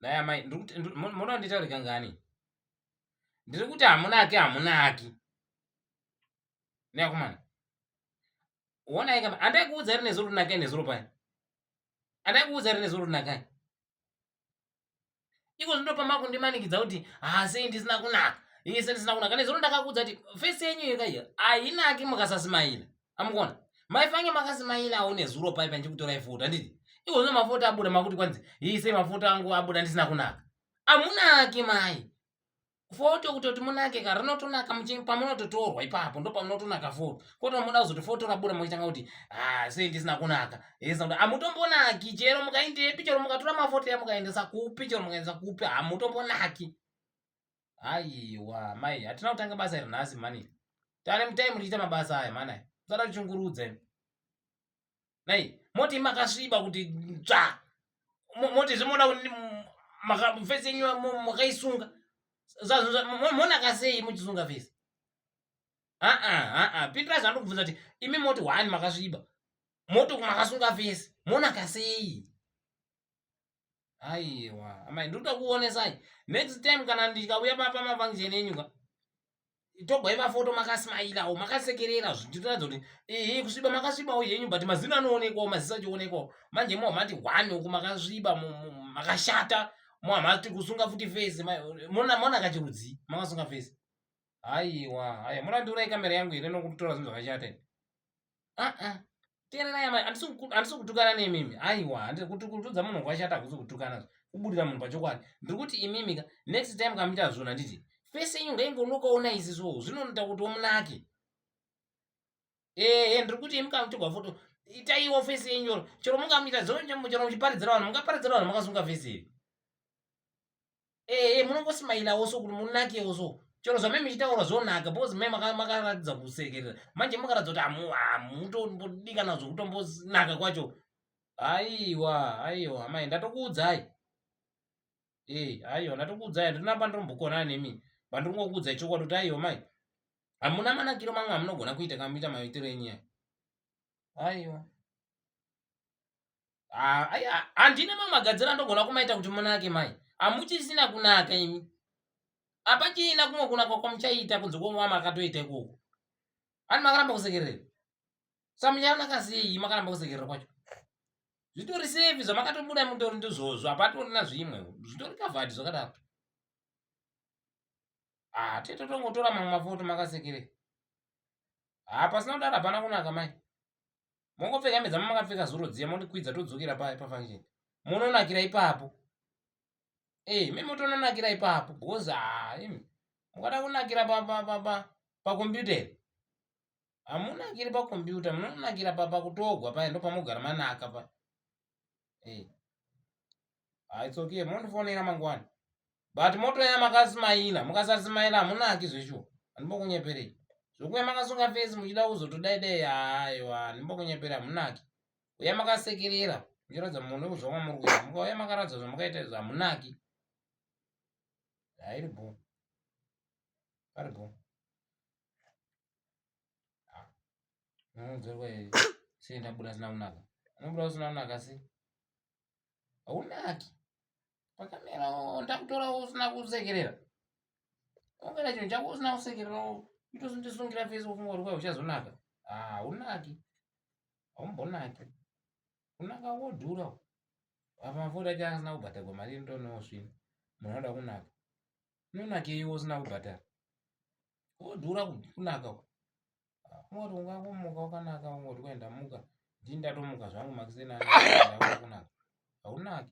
Nhai amai, munoda nditaure kangani? Ndiri kuti hamunaki hamunaki. Neakomana. Wonai kama andai kuudza iri nezuro nakai nezuro paya. Andai kuudza iri nezuro nakai. Iko zvino pamakundimanikidza kuti ha sei ndisina kunaka. Iye sei ndisina kunaka. Nezuro ndakakuudza kuti face yenyu yekaiya hainaki mukasasimaila. Amukona. Maifange makasimailawo nezuro paya pandichikutorai foto handiti? Iko zvino mafoto abuda makuti kwanzi hii sei mafoto angu abuda ndisina kunaka. Amunaki mai. Foto kutoti munake ka rinotonaka pamunototorwa ipapo ndo pamunotonaka foto. Koto munoda kuzoti foto rabuda muchitanga kuti ah sei ndisina kunaka. Hesa kuti amutombonaki chero mukaindepi chero mukatora mafoto ya mukaendesa kupi chero mukaendesa kupi hamutombonaki. Aiwa mai hatina kutanga basa iri nhasi mhani. Tane mutai murichiita mabasa aya mhani aya. Musada kuchungurudza imi. Nai moti makasviba kuti tsva. Moti zvemoda kuti maka face yenyu makaisunga. Monaka sei muchisunga face? Ah ah ah pindura zvandokubvunza kuti imi moti one makasviba. Moti makasunga face. Monaka sei? Aiwa amai ndikuda kuonesai next time kana ndikauya pamafunction enyu ka togwai mafoto makasmailawo makasekerera zvitoratidza kuti ehe kusviba makasvibawo henyu but mazino anoonekwawo maziso achionekwawo manje mohamati one uku makasviba makashata mohamati kusunga futi face monaka chirudzii makasunga face aiwa aya munandiurai kamera yangu here nokutora zvinhu zvakashata ini aa teererai amai handisi kutukana nemimi aiwa kutudza munhu kwashata hakusi kutukana kubudira munhu pachokwadi ndiri kuti imimi ka next time kamuita zvona nditi fese yenyu ngaingonokaona isi so zvinonoita kuti omunake ehe ndiri kuti imi kamutorwa foto itaiwo fese yenyu chero mungamuita chero muchiparidzira vanhu mungaparidzira vanhu makasunga fese here Ehe munongosmailawo so kuti munakewo so chero zvamai muchitaura zvonaka because mai makaratidza kusekerera manje mukaratidza kuti hamutombodikana zvokutombonaka kwacho aiwa aiwa amai ndatokuudzai e aiwa ndatokuudzai handina pandinombokonana nemi pandiringokuudzai chokwadi kuti aiwa mai hamuna manakiro mamwe amunogona kuita kana muita maitiro enyaya aiwa Ah, handina mamwe magadziro andogona kumaita kuti munake mai hamuchisina kunaka imi hapachina kumwe kunaka kwamuchaita kunze kwomwa makatoita ikoko ani makaramba kusekerera samuchanaka sei makaramba kusekerera kwacho zvitori sefi zvamakatobuda mutori ndizvozvo hapatorina zvimwe zvitori kavhadi zvakadaro ah, tetotongotora mamwe mafoto makasekerera hapasina kudaro hapana kunaka mai mongopfeka hembe dzamakapfeka zuro dziya mondikwidza todzokera paya pafunction mononakira ipapo eh me motononakira ipapo because ah imi mukada kunakira pa pa pa pa pakombiyuta here hamunakiri pakombiyuta munonakira pa pakutogwa paya ndopamogara manaka pa eh ah it's okay mondifonera mangwana but motoya makasimaila mukasasimaila hamunaki zveshuwa handimbokunyeperei zvokuya makasunga fesi muchida kuzotodai dai aiwa handimbokunyepera hamunaki uya makasekerera muchiratidza munhu wekuzva kwamuri kuita mukauya makaratidza zvamukaita izvo hamunaki hairi bho ari bho unodzorwa sei ndabuda sina kunaka unobuda usina kunaka sei haunaki pakamera ndakutora usina kusekerera ongera chinhu chako usina kusekerera itosundisungira fesi wofunga kuti kwai uchazonaka haunaki haumbonaki kunaka wodhura apa mafuta acho asina kubhadharwa mari inotonewo svina munhu anoda kunaka unonakeiwo usina kubhadhara wodhura kunaka Ungoti ungangomuka wakanaka ungoti kwai ndamuka ndini ndatomuka zvangu makuseni ano kunaka haunaki.